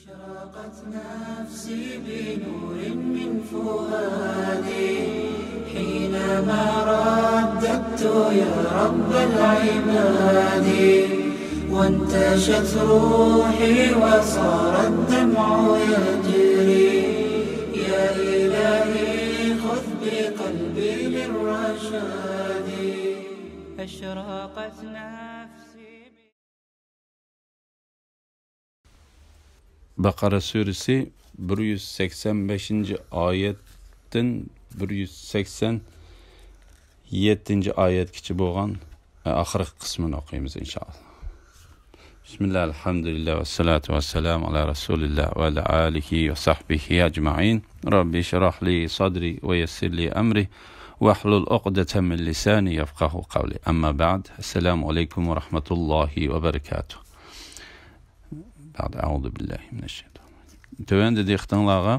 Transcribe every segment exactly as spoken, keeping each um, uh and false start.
أشرقت نفسي بنور من فؤادي حينما رددت يا رب العباد، وانتشت روحي وصار الدمع يجري. يا إلهي خذ بقلبي للرشاد. أشرقت نفسي. بەقەرە سۈرىسى بىر يۈز سەكسەن بەشىنچى ئايەتتىن بىر يۈز سەكسەن يەتتىنچى ئايەتكىچە بولغان، ئە، ئاخىرقى قىسمىنى ئوقۇيمىز، ئىنشائاللا. بسم الله، الحمد لله، والصلاة والسلام على رسول الله وعلى آله وصحبه أجمعين. رب اشرح لي صدري ويسر لي أمري واحلل عقدة من لساني يفقهوا قولي. أما بعد، السلام عليكم ورحمة الله وبركاته. بعد، أعوذ بالله من الشيطان الرجيم. تۆۋەندە دىققىتىڭلارغا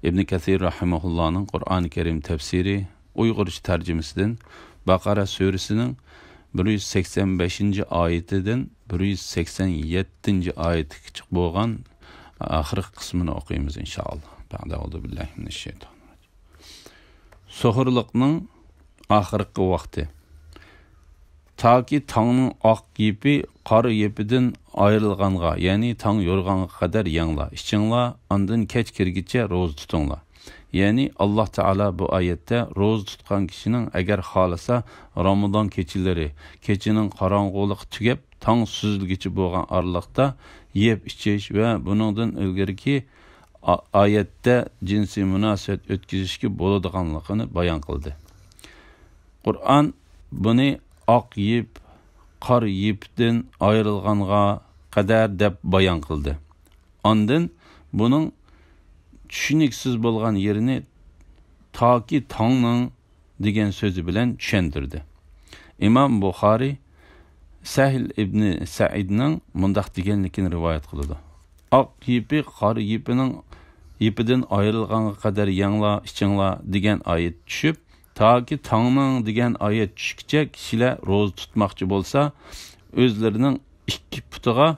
ئىبن كەسىر رەھىمەھۇللانىڭ قۇرئانى كەرىم تەپسىرى ئۇيغۇرچە تەرجىمىسىدىن، بەقەرە سۈرىسىنىڭ بىر يۈز سەكسەن بەشىنچى ئايىتىدىن بىر يۈز سەكسەن يەتتىنچى ئايىتىگىچە بولغان ئاخىرقى قىسمىنى ئوقۇيمىز، ئىنشائاللا. بعد، أعوذ بالله من الشيطان الرجيم. سوھۇرلۇقنىڭ ئاخىرقى ۋاقتى. تاكى تاڭنىڭ ئاق يىپى قارا يىپىدىن ئايرىلغانغا، يەنى تاڭ يورۇغانغا قەدەر يەڭلار، ئىچىڭلار، ئاندىن كەچ كىرگىچە روزا تۇتۇڭلار. يەنى ئاللا تائالا بۇ ئايەتتە روزا تۇتقان كىشىنىڭ ئەگەر خالىسا رامىزان كېچىلىرى، كېچىنىڭ قاراڭغۇلۇقى تۈگەپ، تاڭ سۈزۈلگىچە بولغان ئارىلىقتا يەپ ئىچىش ۋە بۇنىڭدىن ئىلگىرىكى ئا-، ئايەتتە جىنسىي مۇناسىۋەت ئۆتكۈزۈشكە بولىدىغانلىقىنى بايان قىلدى. قۇرئان بۇنى ئاق يىپ، قارا يىپتىن ئايرىلغانغا قەدەر دەپ بايان قىلدى. ئاندىن بۇنىڭ چۈشىنىكسىز بولغان يېرىنى تاكى تاڭنىڭ دېگەن سۆزى بىلەن چۈشەندۈردى. ئىمام بۇخارى سەھىل ئىبنى سەئىدنىڭ مۇنداق دېگەنلىكىنى رىۋايەت قىلىدۇ: «ئاق يىپى قارا يىپىنىڭ يىپىدىن ئايرىلغانغا قەدەر يەڭلار، ئىچىڭلار» دېگەن ئايەت چۈشۈپ، تاكى تاڭنىڭ دېگەن ئايەت چۈشكىچە كىشىلەر روزا تۇتماقچى بولسا، ئۆزلىرىنىڭ ئىككى پۇتىغا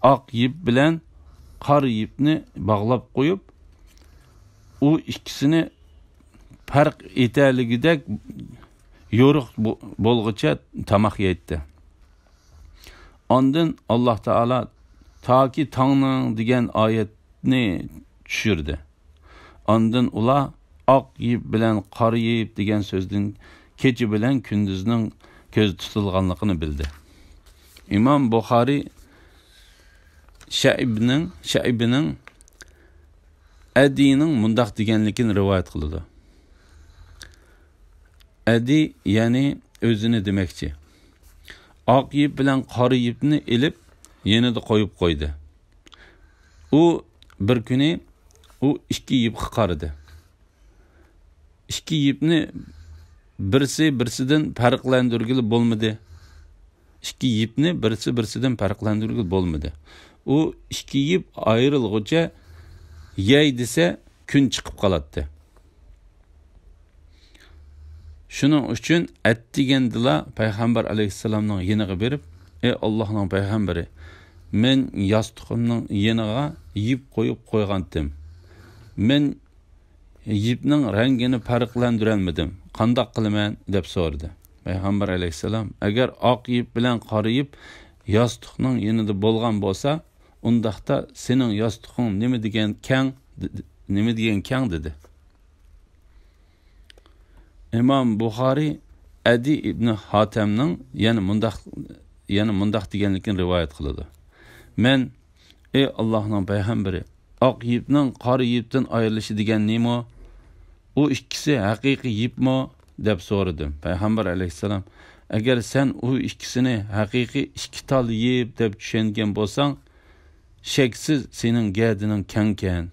ئاق يىپ بىلەن قارا يىپنى باغلاپ قويۇپ، ئۇ ئىككىسىنى پەرق ئېتەلىگۈدەك يورۇق بو-، بولغۇچە تاماق يەيتتى. ئاندىن ئاللا تائالا «تاكى تاڭنىڭ» دېگەن ئايەتنى چۈشۈردى. ئاندىن ئۇلار ئاق يىپ بىلەن قارا يىپ دېگەن سۆزدىن كېچە بىلەن كۈندۈزنىڭ كۆزدە تۇتۇلغانلىقىنى بىلدى. ئىمام بۇخارى شەئىبنىڭ، شەئىبىنىڭ ئەدىنىڭ مۇنداق دېگەنلىكىنى رىۋايەت قىلىدۇ. ئەدى، يەنى ئۆزىنى دېمەكچى. ئاق يىپ بىلەن قارا يىپنى ئېلىپ، يېنىدا قويۇپ قويدى. ئۇ بىر كۈنى ئۇ ئىككى يىپقا قارىدى. ئىككى يىپنى بىرسى بىرسىدىن پەرقلەندۈرگىلى بولمىدى. ئىككى يىپنى بىرسى بىرسىدىن پەرقلەندۈرگىلى بولمىدى. ئۇ ئىككى يىپ ئايرىلغۇچە يەي دېسە، كۈن چىقىپ قالاتتى. شۇنىڭ ئۈچۈن ئەتىگەندىلا پەيغەمبەر ئەلەيھىسسالامنىڭ يېنىغا بېرىپ، «ئەي ئاللاھنىڭ پەيغەمبىرى، مەن ياستۇقۇمنىڭ يېنىغا يىپ قويۇپ قويغانتىم. مەن يىپنىڭ رەڭگىنى پەرقلەندۈرەلمىدىم. قانداق قىلىمەن؟» دەپ سورىدى. پەيغەمبەر ئەلەيھىسسالام: «ئەگەر ئاق يىپ بىلەن قارا يىپ ياستۇقنىڭ يېنىدا بولغان بولسا، ئۇنداقتا سېنىڭ ياستۇقۇڭ نېمە دېگەن كەڭ، نېمە دېگەن كەڭ؟» دېدى. ئىمام بۇخارى ئەدى ئىبنى ھاتەمنىڭ يەنە مۇنداق، يەنە مۇنداق دېگەنلىكىنى رىۋايەت قىلىدۇ: «مەن، ئەي ئاللاھنىڭ پەيغەمبىرى، ئاق يىپنىڭ قارا يىپتىن ئايرىلىشى دېگەن نېمە؟ ئۇ ئىككىسى ھەقىقىي يىپمۇ؟» دەپ سورىدىم. پەيغەمبەر ئەلەيھىسسالام: «ئەگەر سەن ئۇ ئىككىسىنى ھەقىقىي ئىككى تال يىپ دەپ چۈشەنگەن بولساڭ، شەكسىز سېنىڭ گەدىنىڭ كەڭكەن.»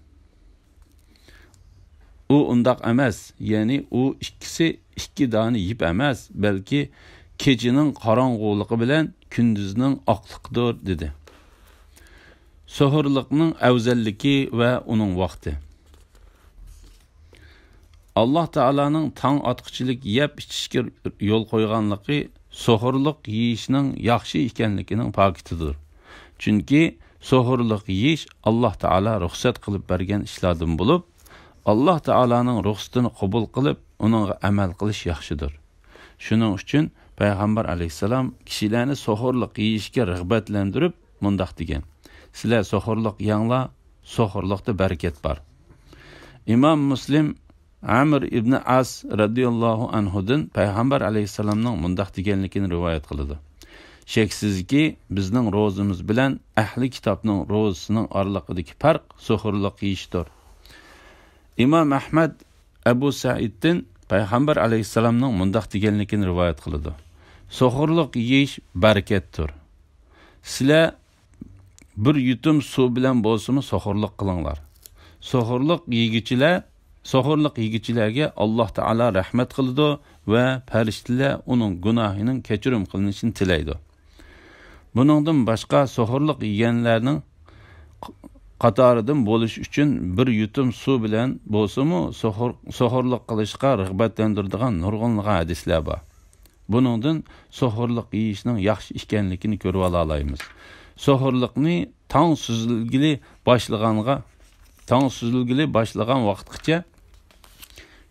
ئۇ ئۇنداق ئەمەس، يەنى ئۇ ئىككىسى ئىككى دانە يىپ ئەمەس، بەلكى كېچىنىڭ قاراڭغۇلۇقى بىلەن كۈندۈزنىڭ ئاقلىقىدۇر، دېدى. سوھۇرلۇقنىڭ ئەۋزەللىكى ۋە ئۇنىڭ ۋاقتى. ئاللا تائالانىڭ تاڭ ئاتقۇچىلىك يەپ ئىچىشكە يول قويغانلىقى سوھۇرلۇق يېيىشنىڭ ياخشى ئىكەنلىكىنىڭ پاكىتىدۇر. چۈنكى سوھۇرلۇق يېيىش ئاللاھ تائالا رۇخسەت قىلىپ بەرگەن ئىشلاردىن بولۇپ، ئاللاھ تائالانىڭ رۇخسىتىنى قوبۇل قىلىپ، ئۇنىڭغا ئەمەل قىلىش ياخشىدۇر. شۇنىڭ ئۈچۈن پەيغەمبەر ئەلەيھىسسالام كىشىلەرنى سوھۇرلۇق يېيىشكە رىغبەتلەندۈرۈپ مۇنداق دېگەن: «سىلەر سوھۇرلۇق يەڭلار، سوھۇرلۇقتا بەرىكەت بار.» ئىمام مۇسلىم ئەمر ئىبنى ئاس رەزىياللاھۇ ئەنھۇدىن پەيغەمبەر ئەلەيھىسسالامنىڭ مۇنداق دېگەنلىكىنى رىۋايەت قىلىدۇ: «شەكسىزكى، بىزنىڭ روزىمىز بىلەن ئەھلى كىتابنىڭ روزىسىنىڭ ئارىلىقىدىكى پەرق سوھۇرلۇق يېيىشتۇر.» ئىمام ئەھمەد ئەبۇ سەئىدتىن پەيغەمبەر ئەلەيھىسسالامنىڭ مۇنداق دېگەنلىكىنى رىۋايەت قىلىدۇ: «سوھۇرلۇق يېيىش بەرىكەتتۇر. سىلەر بىر يۇتۇم سۇ بىلەن بولسىمۇ سوھۇرلۇق قىلىڭلار. سوھۇرلۇق يېگۈچىلەر، سوھۇرلۇق يېگۈچىلەرگە ئاللاھ تائالا رەھمەت قىلىدۇ ۋە پەرىشتىلەر ئۇنىڭ گۇناھىنىڭ كەچۈرۈم قىلىنىشىنى تىلەيدۇ. بۇنىڭدىن باشقا، سوھۇرلۇق يېگەنلەرنىڭ قاتارىدىن بولۇش ئۈچۈن بىر يۇتۇم سۇ بىلەن بولسىمۇ سوھۇر، سوھۇرلۇق قىلىشقا رىغبەتلەندۈرىدىغان نۇرغۇنلىغان ھەدىسلەر بار. بۇنىڭدىن سوھۇرلۇق يېيىشنىڭ ياخشى ئىكەنلىكىنى كۆرۈۋالالايمىز. سوھۇرلۇقنى تاڭ سۈزۈلگىلى باشلىغانغا، تاڭ سۈزۈلگىلى باشلىغان ۋاقىتقىچە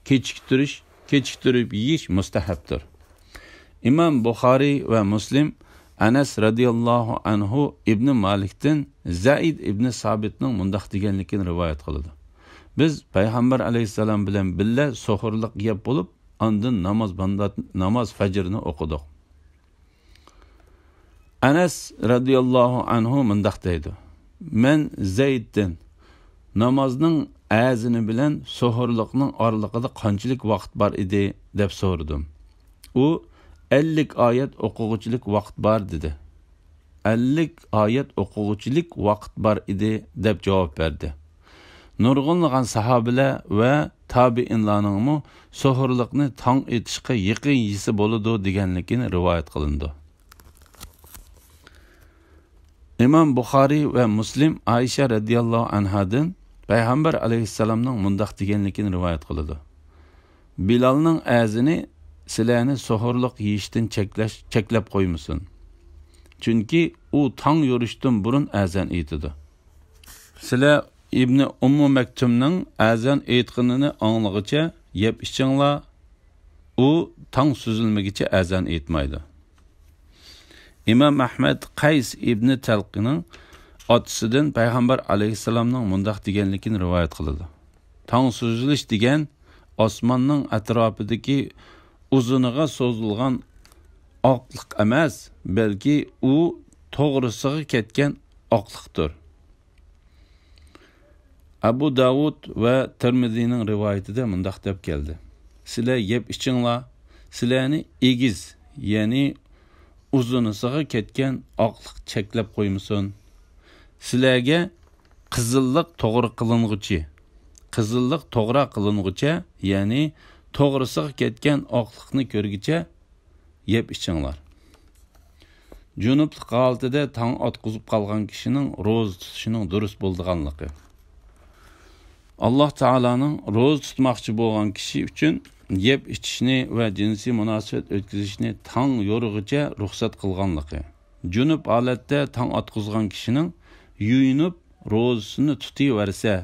كېچىكتۈرۈش، كېچىكتۈرۈپ يېيىش مۇستەھەبتۇر.» ئىمام بۇخارىي ۋە مۇسلىم ئەنەس رەزىياللاھۇ ئەنھۇ ئىبنى مالىكتىن زەيد ئىبنى سابىتنىڭ مۇنداق دېگەنلىكىنى رىۋايەت قىلىدۇ: «بىز پەيغەمبەر ئەلەيھىسسالام بىلەن بىللە سوھۇرلۇق يەپ بولۇپ، ئاندىن ناماز باندا-، ناماز فەجرنى ئوقۇدۇق.» ئەنەس رەزىياللاھۇ ئەنھۇ مۇنداق دەيدۇ: «مەن زەيدتىن، نامازنىڭ ئەزىنى بىلەن سوھۇرلۇقنىڭ ئارىلىقىدا قانچىلىك ۋاقىت بار ئىدى؟» دەپ سورىدىم. ئۇ: «ئەللىك ئايەت ئوقۇغۇچىلىك ۋاقىت بار» دېدى. «ئەللىك ئايەت ئوقۇغۇچىلىك ۋاقىت بار ئىدى» دەپ جاۋاب بەردى. نۇرغۇنلىغان ساھابىلەر ۋە تابىئىنلارنىڭمۇ سوھۇرلۇقنى تاڭ ئېتىشقا يېقىن يېسە بولىدۇ دېگەنلىكىنى رىۋايەت قىلىنىدۇ. ئىمام بۇخارىي ۋە مۇسلىم ئائىشە رەزىياللاھۇ ئەنھادىن پەيغەمبەر ئەلەيھىسسالامنىڭ مۇنداق دېگەنلىكىنى رىۋايەت قىلىدۇ: «بىلالنىڭ ئەزىنى سىلەرنى سوھۇرلۇق يېيىشتىن چەكلەش، چەكلەپ قويمىسۇن. چۈنكى ئۇ تاڭ يورۇشتىن بۇرۇن ئەزان ئېيتىدۇ. سىلەر ئىبنى ئۇممۇ مەكتۇمنىڭ ئەزان ئېيتقىنىنى ئاڭلىغۇچە يەپ ئىچىڭلار، ئۇ تاڭ سۈزۈلمىگىچە ئەزان ئېيتمايدۇ.» ئىمام ئەھمەد قەيس ئىبنى تەلقىنىڭ ئاتىسىدىن پەيغەمبەر ئەلەيھىسسالامنىڭ مۇنداق دېگەنلىكىنى رىۋايەت قىلىدۇ: «تاڭ سۈزۈلۈش دېگەن ئاسماننىڭ ئەتراپىدىكى ئۇزۇنىغا سوزۇلغان ئاقلىق ئەمەس، بەلكى ئۇ توغرىسىغا كەتكەن ئاقلىقتۇر.» ئەبۇ داۋۇد ۋە تىرمىزىنىڭ رىۋايىتىدە مۇنداق دەپ كەلدى: «سىلەر يەپ ئىچىڭلار، سىلەرنى ئېگىز، يەنى ئۇزۇنىسىغا كەتكەن ئاقلىق چەكلەپ قويمىسۇن. سىلەرگە قىزىللىق توغرا قىلىنغۇچى، قىزىللىق توغرا قىلىنغۇچە، يەنى توغرىسىغا كەتكەن ئاقلىقنى كۆرگۈچە يەپ ئىچىڭلار.» جۇنۇپلۇق ھالىتىدە تاڭ ئاتقۇزۇپ قالغان كىشىنىڭ روزا تۇتۇشىنىڭ دۇرۇس بولىدىغانلىقى. ئاللاھ تائالانىڭ روزا تۇتماقچى بولغان كىشى ئۈچۈن يەپ ئىچىشنى ۋە جىنسىي مۇناسىۋەت ئۆتكۈزۈشنى تاڭ يورۇغىچە رۇخسەت قىلغانلىقى. جۇنۇپ ھالەتتە تاڭ ئاتقۇزغان كىشىنىڭ يۇيۇنۇپ روزىسىنى تۇتۇۋەرسە،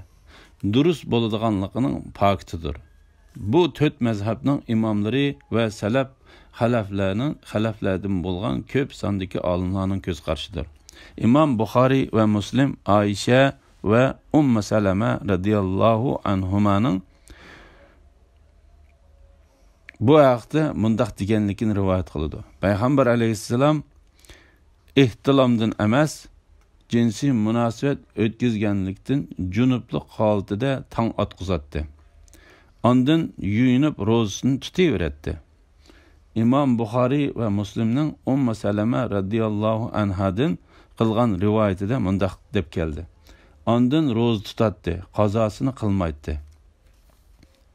دۇرۇس بولىدىغانلىقىنىڭ پاكىتىدۇر. بۇ تۆت مەزھەپنىڭ ئىماملىرى ۋە سەلەپ خەلەفلەرنىڭ، خەلەفلەردىن بولغان كۆپ ساندىكى ئالىملارنىڭ كۆز قارىشىدۇر. ئىمام بۇخارىي ۋە مۇسلىم ئائىشە ۋە ئۇممۇ سەلەمە رەزىياللاھۇ ئەنھۇمانىڭ بۇ ھەقتە مۇنداق دېگەنلىكىنى رىۋايەت قىلىدۇ: پەيغەمبەر ئەلەيھىسسالام ئېھتىلامدىن ئەمەس، جىنسىي مۇناسىۋەت ئۆتكۈزگەنلىكتىن جۇنۇپلۇق ھالىتىدە تاڭ ئاتقۇزاتتى. ئاندىن يۇيۇنۇپ روزىسىنى تۇتۇۋېرەتتى. ئىمام بۇخارىي ۋە مۇسلىمنىڭ ئۇممۇ سەلەمە رەزىياللاھۇ ئەنھادىن قىلغان رىۋايىتىدە مۇنداق دەپ كەلدى: ئاندىن روزا تۇتاتتى، قازاسىنى قىلمايتتى.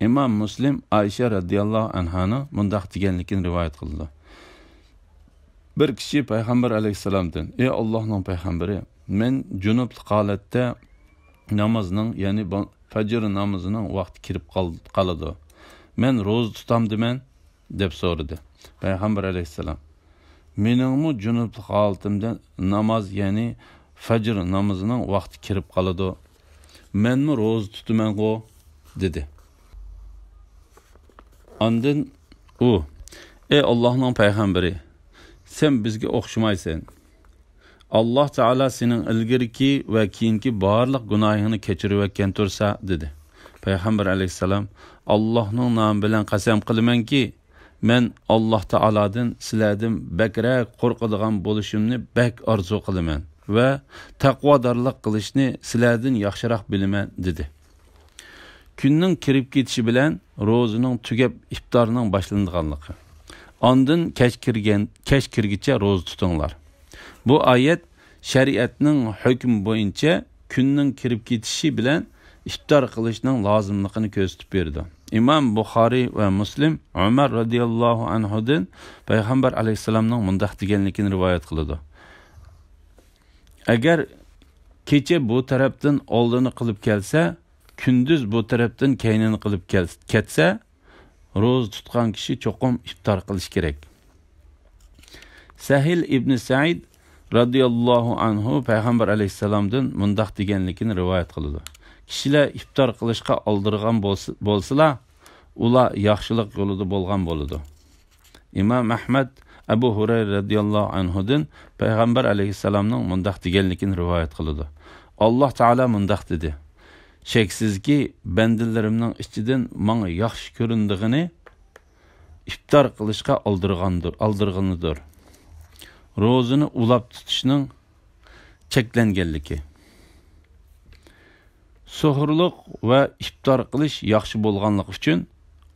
ئىمام مۇسلىم ئائىشە رەزىياللاھۇ ئەنھانىڭ مۇنداق دېگەنلىكىنى رىۋايەت قىلىدۇ: بىر كىشى پەيغەمبەر ئەلەيھىسسالامدىن: «ئەي ئاللاھنىڭ پەيغەمبىرى، مەن جۇنۇپلۇق ھالەتتە نامازنىڭ، يەنى با-، فەجر نامىزىنىڭ ۋاقتى كىرىپ قال-، قالىدۇ. مەن روزا تۇتامدىمەن؟» دەپ سورىدى. پەيغەمبەر ئەلەيھىسسالام: «مېنىڭمۇ جۇنۇپلۇق ھالىتىمدە ناماز، يەنى فەجر نامىزىنىڭ ۋاقتى كىرىپ قالىدۇ. مەنمۇ روزا تۇتىمەنغۇ؟» دېدى. ئاندىن ئۇ: «ئەي ئاللاھنىڭ پەيغەمبىرى، سەن بىزگە ئوخشىمايسەن. ئاللاھ تائالا سېنىڭ ئىلگىرىكى ۋە كېيىنكى بارلىق گۇناھىڭنى كەچۈرۈۋەتكەن تۇرسا»، دېدى. پەيغەمبەر ئەلەيھىسسالام: «ئاللاھنىڭ نامى بىلەن قەسەم قىلىمەنكى، مەن ئاللاھ تائالادىن سىلەردىن بەكرەك قورقىدىغان بولۇشۇمنى بەك ئارزۇ قىلىمەن ۋە تەقۋادارلىق قىلىشنى سىلەردىن ياخشىراق بىلىمەن» دېدى. كۈننىڭ كىرىپ كېتىشى بىلەن روزىنىڭ تۈگەپ، ئىپتارنىڭ باشلىنىدىغانلىقى. ئاندىن كەچ كىرگەن، كەچ كىرگىچە روزا تۇتۇڭلار. بۇ ئايەت شەرىئەتنىڭ ھۆكمى بويىچە كۈننىڭ كىرىپ كېتىشى بىلەن ئىپتار قىلىشنىڭ لازىملىقىنى كۆرسىتىپ بېرىدۇ. ئىمام بۇخارىي ۋە مۇسلىم ئۆمەر رەزىياللاھۇ ئەنھۇدىن پەيغەمبەر ئەلەيھىسسالامنىڭ مۇنداق دېگەنلىكىنى رىۋايەت قىلىدۇ: «ئەگەر كېچە بۇ تەرەپتىن ئالدىنى قىلىپ كەلسە، كۈندۈز بۇ تەرەپتىن كەينىنى قىلىپ كەل-، كەتسە، روزا تۇتقان كىشى چوقۇم ئىپتار قىلىشى كېرەك.» سەھىل ئىبنى سەئىد رەزىياللاھۇ ئەنھۇ پەيغەمبەر ئەلەيھىسسالامدىن مۇنداق دېگەنلىكىنى رىۋايەت قىلىدۇ: «كىشىلەر ئىپتار قىلىشقا ئالدىرىغان بولسا، بولسىلا، ئۇلار ياخشىلىق يولىدا بولغان بولىدۇ.» ئىمام ئەھمەد ئەبۇ ھۇرەيرە رەزىياللاھۇ ئەنھۇدىن پەيغەمبەر ئەلەيھىسسالامنىڭ مۇنداق دېگەنلىكىنى رىۋايەت قىلىدۇ: «ئاللاھ تائالا مۇنداق دېدى: شەكسىزكى، بەندىلىرىمنىڭ ئىچىدىن ماڭا ياخشى كۆرۈنىدىغىنى ئىپتار قىلىشقا ئالدىرغاندۇر، ئالدىرغىنىدۇر.» روزىنى ئۇلاپ تۇتۇشنىڭ چەكلەنگەنلىكى. سوھۇرلۇق ۋە ئىپتار قىلىش ياخشى بولغانلىقى ئۈچۈن،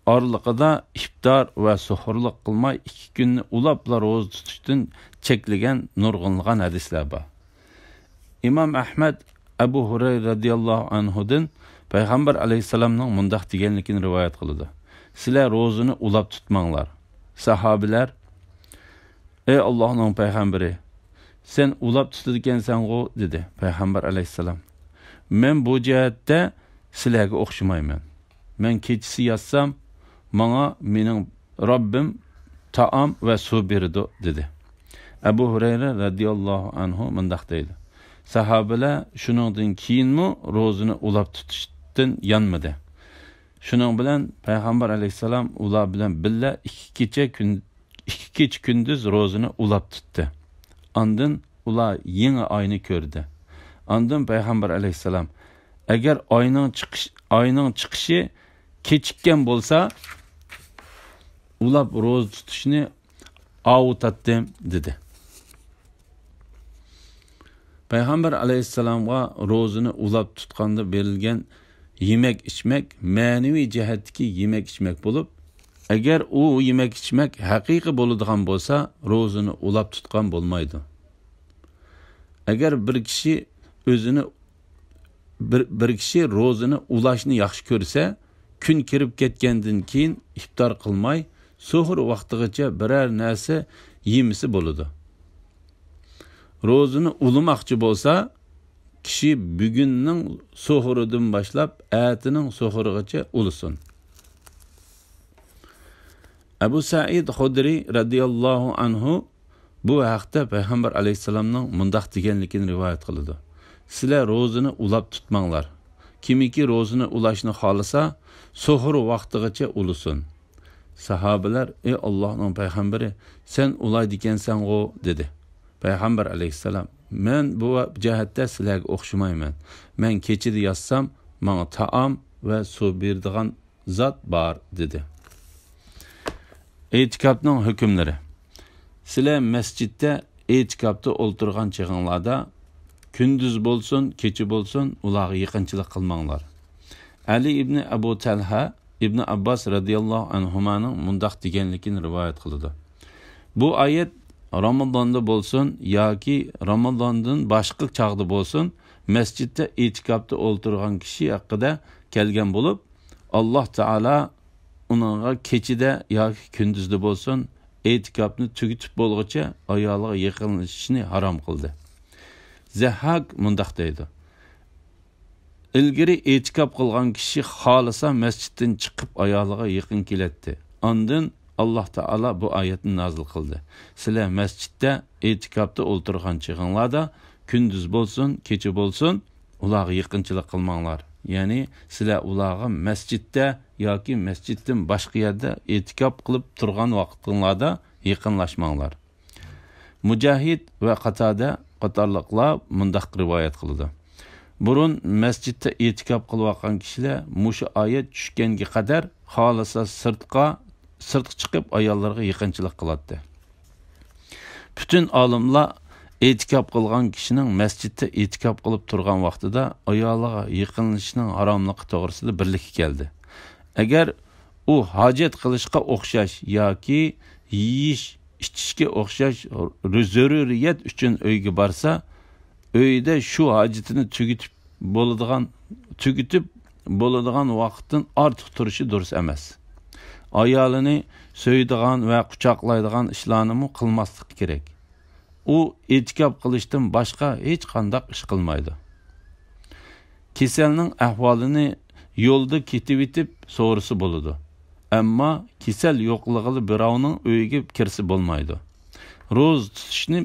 ئارىلىقىدا ئىپتار ۋە سوھۇرلۇق قىلماي ئىككى كۈننى ئۇلاپلا روزا تۇتۇشتىن چەكلىگەن نۇرغۇنلىغان ھەدىسلەر بار. ئىمام ئەھمەد ئەبۇ ھۇرەيرە رەزىياللاھۇ ئەنھۇدىن پەيغەمبەر ئەلەيھىسسالامنىڭ مۇنداق دېگەنلىكىنى رىۋايەت قىلىدۇ: «سىلەر روزىنى ئۇلاپ تۇتماڭلار.» ساھابىلەر: «ئەي ئاللاھنىڭ پەيغەمبىرى، سەن ئۇلاپ تۇتىدىكەنسەنغۇ؟» دېدى. پەيغەمبەر ئەلەيھىسسالام: «مەن بۇ جەھەتتە سىلەرگە ئوخشىمايمەن. مەن كېچىسى ياتسام، ماڭا مېنىڭ رەببىم تائام ۋە سۇ بېرىدۇ» دېدى. ئەبۇ ھۇرەيرە رەزىياللاھۇ ئەنھۇ مۇنداق دەيدۇ: ساھابىلەر شۇنىڭدىن كېيىنمۇ روزىنى ئۇلاپ تۇتۇشتىن يانمىدى. شۇنىڭ بىلەن پەيغەمبەر ئەلەيھىسسالام ئۇلار بىلەن بىللە ئىككى كېچە كۈن-، ئىككى كېچە كۈندۈز روزىنى ئۇلاپ تۇتتى. ئاندىن ئۇلار يېڭى ئاينى كۆردى. ئاندىن پەيغەمبەر ئەلەيھىسسالام: «ئەگەر ئاينىڭ چىقىش-، ئاينىڭ چىقىشى كېچىككەن بولسا، ئۇلاپ روزا تۇتۇشنى ئاۋۇتاتتىم» دېدى. پەيغەمبەر ئەلەيھىسسالامغا روزىنى ئۇلاپ تۇتقاندا بېرىلگەن يېمەك-ئىچمەك مەنىۋى جەھەتتىكى يېمەك-ئىچمەك بولۇپ، ئەگەر ئۇ يېمەك-ئىچمەك ھەقىقىي بولىدىغان بولسا، روزىنى ئۇلاپ تۇتقان بولمايدۇ. ئەگەر بىر كىشى ئۆزىنى، بىر، بىر كىشى روزىنى ئۇلاشنى ياخشى كۆرسە، كۈن كىرىپ كەتكەندىن كېيىن ئىپتار قىلماي، سوھۇر ۋاقتىغىچە بىرەر نەرسە يېمىسە بولىدۇ. روزىنى ئۇلىماقچى بولسا، كىشى بۈگۈننىڭ سوھۇرىدىن باشلاپ ئەتىنىڭ سوھۇرىغىچە ئۇلىسۇن. ئەبۇ سەئىد خۇدرى رەزىياللاھۇ ئەنھۇ بۇ ھەقتە پەيغەمبەر ئەلەيھىسسالامنىڭ مۇنداق دېگەنلىكىنى رىۋايەت قىلىدۇ: «سىلەر روزىنى ئۇلاپ تۇتماڭلار. كىمكى روزىنى ئۇلاشنى خالىسا، سوھۇر ۋاقتىغىچە ئۇلىسۇن.» ساھابىلەر: «ئەي ئاللاھنىڭ پەيغەمبىرى، سەن ئۇلايدىكەنسەنغۇ؟» دېدى. پەيغەمبەر ئەلەيھىسسالام: «مەن بۇ جەھەتتە سىلەرگە ئوخشىمايمەن. مەن كېچىدە ياتسام، ماڭا تائام ۋە سۇ بېرىدىغان زات بار» دېدى. ئېتىكاپنىڭ ھۆكۈملىرى. سىلەر مەسچىتتە ئېتىكاپتا ئولتۇرغان چېغىڭلاردا، كۈندۈز بولسۇن، كېچە بولسۇن، ئۇلارغا يېقىنچىلىق قىلماڭلار. ئەلى ئىبنى ئەبۇ تەلھە ئىبنى ئابباس رەزىياللاھۇ ئەنھۇمانىڭ مۇنداق دېگەنلىكىنى رىۋايەت قىلىدۇ: بۇ ئايەت رامىزاندا بولسۇن ياكى رامىزاندىن باشقا چاغدا بولسۇن، مەسچىتتە ئېتىكاپتا ئولتۇرغان كىشى ھەققىدە كەلگەن بولۇپ، ئاللاھ تائالا ئۇنىڭغا كېچىدە ياكى كۈندۈزدە بولسۇن، ئېتىكاپنى تۈگىتىپ بولغۇچە ئايالىغا يېقىنلىشىشنى ھارام قىلدى. زەھھاك مۇنداق دەيدۇ: ئىلگىرى ئېتىكاپ قىلغان كىشى خالىسا مەسچىتتىن چىقىپ ئايالىغا يېقىن كېلەتتى. ئاندىن ئاللاھ تائالا بۇ ئايەتنى نازىل قىلدى: سىلەر مەسچىتتە ئېتىكاپتا ئولتۇرغان چېغىڭلاردا، كۈندۈز بولسۇن، كېچە بولسۇن، ئۇلارغا يېقىنچىلىق قىلماڭلار. يەنى سىلەر ئۇلارغا مەسچىتتە ياكى مەسچىتتىن باشقا يەردە ئېتىكاپ قىلىپ تۇرغان ۋاقتىڭلاردا يېقىنلاشماڭلار. مۇجاھىد ۋە قاتادە قاتارلىقلار مۇنداق رىۋايەت قىلىدۇ: بۇرۇن مەسچىتتە ئېتىكاپ قىلىۋاتقان كىشىلەر مۇشۇ ئايەت چۈشكەنگە قەدەر خالىسا سىرتقا، سىرتقا چىقىپ ئاياللىرىغا يېقىنچىلىق قىلاتتى. پۈتۈن ئالىملار ئېتىكاپ قىلغان كىشىنىڭ مەسچىتتە ئېتىكاپ قىلىپ تۇرغان ۋاقتىدا ئايالىغا يېقىنلىشىشنىڭ ھاراملىقى توغرىسىدا بىرلىككە كەلدى. ئەگەر ئۇ ھاجەت قىلىشقا ئوخشاش ياكى يېيىش، ئىچىشكە ئوخشاش زۆرۈرىيەت ئۈچۈن ئۆيگە بارسا، ئۆيدە شۇ ھاجىتىنى تۈگىتىپ بولىدىغان، تۈگىتىپ بولىدىغان ۋاقىتتىن ئارتۇق تۇرۇشى دۇرۇس ئەمەس. ئايالىنى سۆيىدىغان ۋە قۇچاقلايدىغان ئىشلارنىمۇ قىلماسلىقى كېرەك. ئۇ ئېتىكاپ قىلىشتىن باشقا ھېچقانداق ئىش قىلمايدۇ. كېسەلنىڭ ئەھۋالىنى يولدا كېتىۋېتىپ سورىسا بولىدۇ. ئەمما كېسەل يوقلىغىلى بىراۋنىڭ ئۆيىگە كىرسە بولمايدۇ. روزا تۇتۇشنى،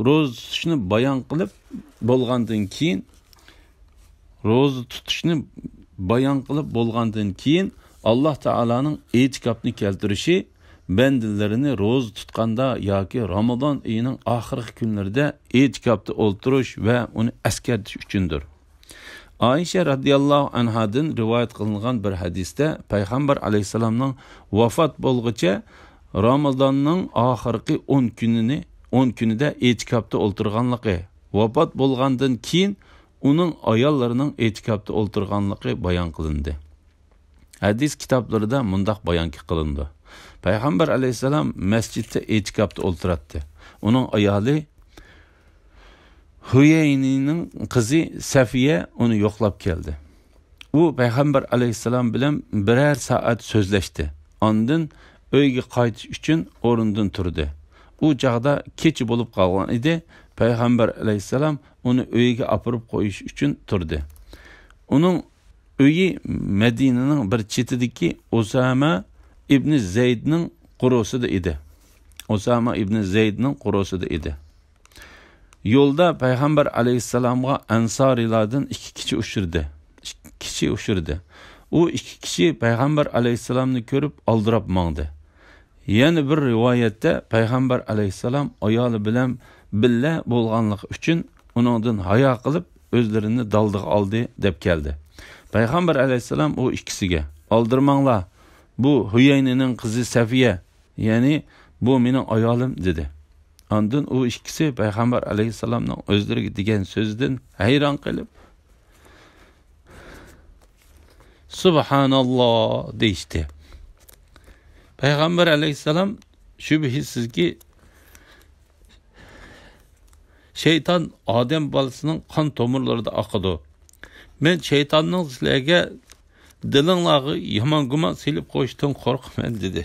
روزا تۇتۇشنى بايان قىلىپ بولغاندىن كېيىن، روزا تۇتۇشنى بايان قىلىپ بولغاندىن كېيىن، ئاللاھ تائالانىڭ ئېتىكاپنى كەلتۈرۈشى بەندىلىرىنى روزا تۇتقاندا ياكى رامىزان ئېيىنىڭ ئاخىرقى كۈنلىرىدە ئېتىكاپتا ئولتۇرۇش ۋە ئۇنى ئەسكەرتىش ئۈچۈندۇر. ئائىشە رەزىياللاھۇ ئەنھادىن رىۋايەت قىلىنغان بىر ھەدىستە پەيغەمبەر ئەلەيھىسسالامنىڭ ۋاپات بولغۇچە رامىزاننىڭ ئاخىرقى ئون كۈنىنى، ئون كۈنىدە ئېتىكاپتا ئولتۇرغانلىقى، ۋاپات بولغاندىن كېيىن ئۇنىڭ ئاياللىرىنىڭ ئېتىكاپتا ئولتۇرغانلىقى بايان قىلىندى. ھەدىس كىتابلىرىدا مۇنداق بايانكى قىلىنىدۇ: پەيغەمبەر ئەلەيھىسسالام مەسچىتتە ئېتىكاپتا ئولتۇراتتى. ئۇنىڭ ئايالى ھۇيەينىنىڭ قىزى سەفىيە ئۇنى يوقلاپ كەلدى. ئۇ پەيغەمبەر ئەلەيھىسسالام بىلەن بىرەر سائەت سۆزلەشتى. ئاندىن ئۆيگە قايتىش ئۈچۈن ئورنىدىن تۇردى. ئۇ چاغدا كېچە بولۇپ قالغان ئىدى. پەيغەمبەر ئەلەيھىسسالام ئۇنى ئۆيىگە ئاپىرىپ قويۇش ئۈچۈن تۇردى. ئۇنىڭ ئۆيى مەدىنىنىڭ بىر چېتىدىكى ئۇسامە ئىبنى زەيدنىڭ قورۇسىدا ئىدى. ئۇسامە ئىبنى زەيدنىڭ قورۇسىدا ئىدى. يولدا پەيغەمبەر ئەلەيھىسسالامغا ئەنسارىيلاردىن ئىككى كىشى ئۇچرىدى. ئىككى كىشى ئۇچرىدى. ئۇ ئىككى كىشى پەيغەمبەر ئەلەيھىسسالامنى كۆرۈپ ئالدىراپ ماڭدى. يەنە بىر رىۋايەتتە پەيغەمبەر ئەلەيھىسسالام ئايالى بىلەن بىللە بولغانلىقى ئۈچۈن ئۇنىڭدىن ھايا قىلىپ ئۆزلىرىنى دالدىغا ئالدى دەپ كەلدى. پەيغەمبەر ئەلەيھىسسالام ئۇ ئىككىسىگە، ئالدىرىماڭلار، بۇ ھۇيەينىنىڭ قىزى سەفىيە، يەنى بۇ مېنىڭ ئايالىم دېدى. ئاندىن ئۇ ئىككىسى پەيغەمبەر ئەلەيھىسسالامنىڭ ئۆزلىرىگە دېگەن سۆزىدىن ھەيران قېلىپ، سۇبھاناللا دېيىشتى. پەيغەمبەر ئەلەيھىسسالام شۈبھىسىزكى، شەيتان ئادەم بالىسىنىڭ قان تومۇرلىرىدا ئاقىدۇ. مەن شەيتاننىڭ سىلەرگە دىلىڭلارغا يامان گۇمان سېلىپ قويۇشتىن قورقىمەن دېدى.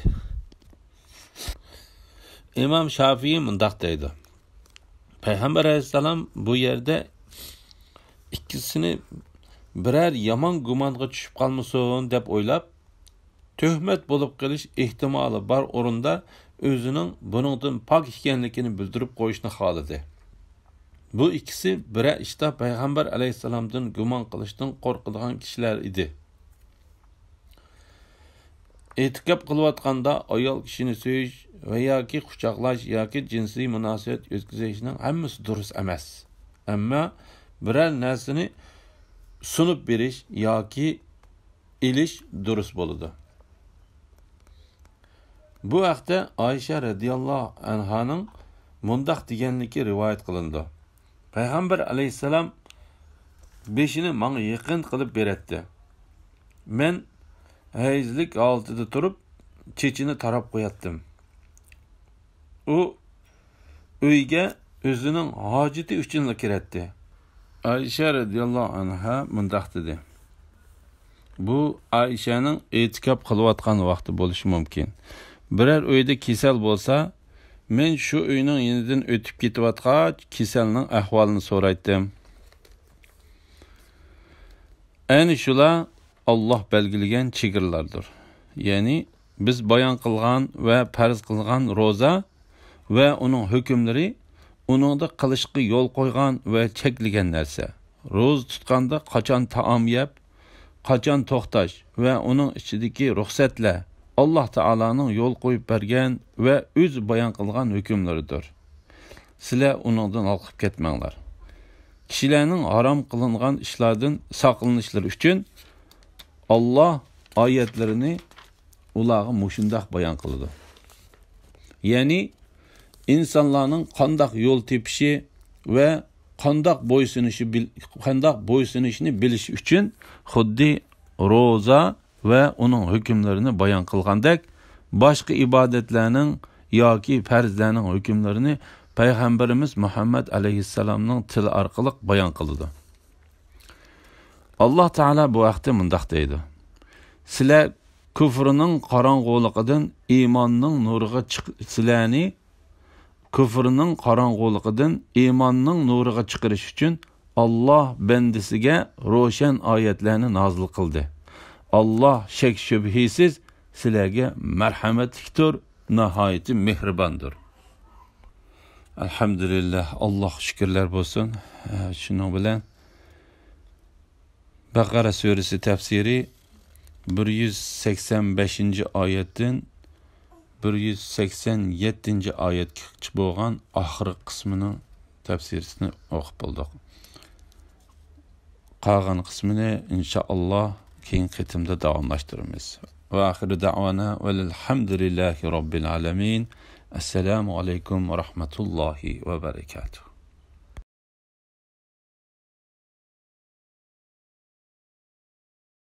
ئىمام شافىئى مۇنداق دەيدۇ: پەيغەمبەر ئەلەيھىسسالام بۇ يەردە ئىككىسىنى بىرەر يامان گۇمانغا چۈشۈپ قالمىسۇن دەپ ئويلاپ، تۆھمەت بولۇپ قېلىش ئېھتىمالى بار ئورۇندا ئۆزىنىڭ بۇنىڭدىن پاك ئىكەنلىكىنى بىلدۈرۈپ قويۇشنى خالىدى. بۇ ئىككىسى بىرەر ئىشتا پەيغەمبەر ئەلەيھىسسالامدىن گۇمان قىلىشتىن قورقىدىغان كىشىلەر ئىدى. ئېتىكاپ قىلىۋاتقاندا ئايال كىشىنى سۆيۈش ۋە ياكى قۇچاقلاش ياكى جىنسىي مۇناسىۋەت ئۆتكۈزۈشنىڭ ھەممىسى دۇرۇس ئەمەس. ئەمما بىرەر نەرسىنى سۇنۇپ بېرىش ياكى ئېلىش دۇرۇس بولىدۇ. بۇ ھەقتە ئائىشە رەزىياللاھۇ ئەنھانىڭ مۇنداق دېگەنلىكى رىۋايەت قىلىنىدۇ: پەيغەمبەر ئەلەيھىسسالام بېشىنى ماڭا يېقىن قىلىپ بېرەتتى. مەن ھەيزلىك ھالىتىدە تۇرۇپ، چېچىنى تاراپ قوياتتىم. ئۇ ئۆيگە ئۆزىنىڭ ھاجىتى ئۈچۈنلا كىرەتتى. ئائىشە رەزىياللاھۇ ئەنھا مۇنداق دېدى: بۇ ئائىشەنىڭ ئېتىكاپ قىلىۋاتقان ۋاقتى بولۇشى مۇمكىن. بىرەر ئۆيدە كېسەل بولسا، مەن شۇ ئۆينىڭ يېنىدىن ئۆتۈپ كېتىۋاتقاچ، كېسەلنىڭ ئەھۋالىنى سورايتتىم. ئەنە شۇلار ئاللاھ بەلگىلىگەن چېگرىلاردۇر. يەنى بىز بايان قىلغان ۋە پەرز قىلغان روزا ۋە ئۇنىڭ ھۆكۈملىرى ئۇنىڭدا قىلىشقا يول قويغان ۋە چەكلىگەن نەرسە، روزا تۇتقاندا قاچان تائام يەپ، قاچان توختاش ۋە ئۇنىڭ ئىچىدىكى رۇخسەتلەر ئاللاھ تائالانىڭ يول قويۇپ بەرگەن ۋە ئۆزى بايان قىلغان ھۆكۈملىرىدۇر. سىلەر ئۇنىڭدىن ھالقىپ كەتمەڭلار. كىشىلەرنىڭ ھارام قىلىنغان ئىشلاردىن ساقلىنىشلىرى ئۈچۈن ئاللاھ ئايەتلىرىنى ئۇلارغا مۇشۇنداق بايان قىلىدۇ. يەنى ئىنسانلارنىڭ قانداق يول تېپىشى ۋە قانداق بويسۇنۇشى بىل-، قانداق بويسۇنۇشىنى بىلىش ئۈچۈن خۇددى روزا ۋە ئۇنىڭ ھۆكۈملىرىنى بايان قىلغاندەك، باشقا ئىبادەتلەرنىڭ ياكى پەرزلەرنىڭ ھۆكۈملىرىنى پەيغەمبىرىمىز مۇھەممەد ئەلەيھىسسالامنىڭ تىلى ئارقىلىق بايان قىلىدۇ. ئاللاھ تائالا بۇ ھەقتە مۇنداق دەيدۇ: سىلەر كۇفرنىڭ قاراڭغۇلۇقىدىن ئىماننىڭ نۇرىغا چىق-، سىلەرنى كۇفرنىڭ قاراڭغۇلۇقىدىن ئىماننىڭ نۇرىغا چىقىرىش ئۈچۈن ئاللاھ بەندىسىگە روشەن ئايەتلەرنى نازىل قىلدى. ئاللاھ شەك-شۈبھىسىز سىلەرگە مەرھەمەتلىكتۇر، ناھايىتى مېھرىباندۇر. ئەلھەمدۇلىللاھ، ئاللاھقا شۈكۈرلەر بولسۇن. شۇنىڭ بىلەن بەقەرە سۈرىسى تەپسىرى بىر يۈز سەكسەن بەشىنچى ئايەتتىن بىر يۈز سەكسەن يەتتىنچى ئايەتكىچە بولغان ئاخىرقى قىسمىنىڭ تەپسىرىنى ئوقۇپ بولدۇق. قالغان قىسمىنى ئىنشائاللاھ كېيىنكى قېتىمدا داۋاملاشتۇرىمىز. ۋە ئاخىرى دەئۋانا ۋەلىلھەمدۇلىللاھى رەببىل ئالەمىن. ئەسسالامۇ ئەلەيكۇم ۋە رەھمەتۇللاھى ۋە بەرەكاتۇھ.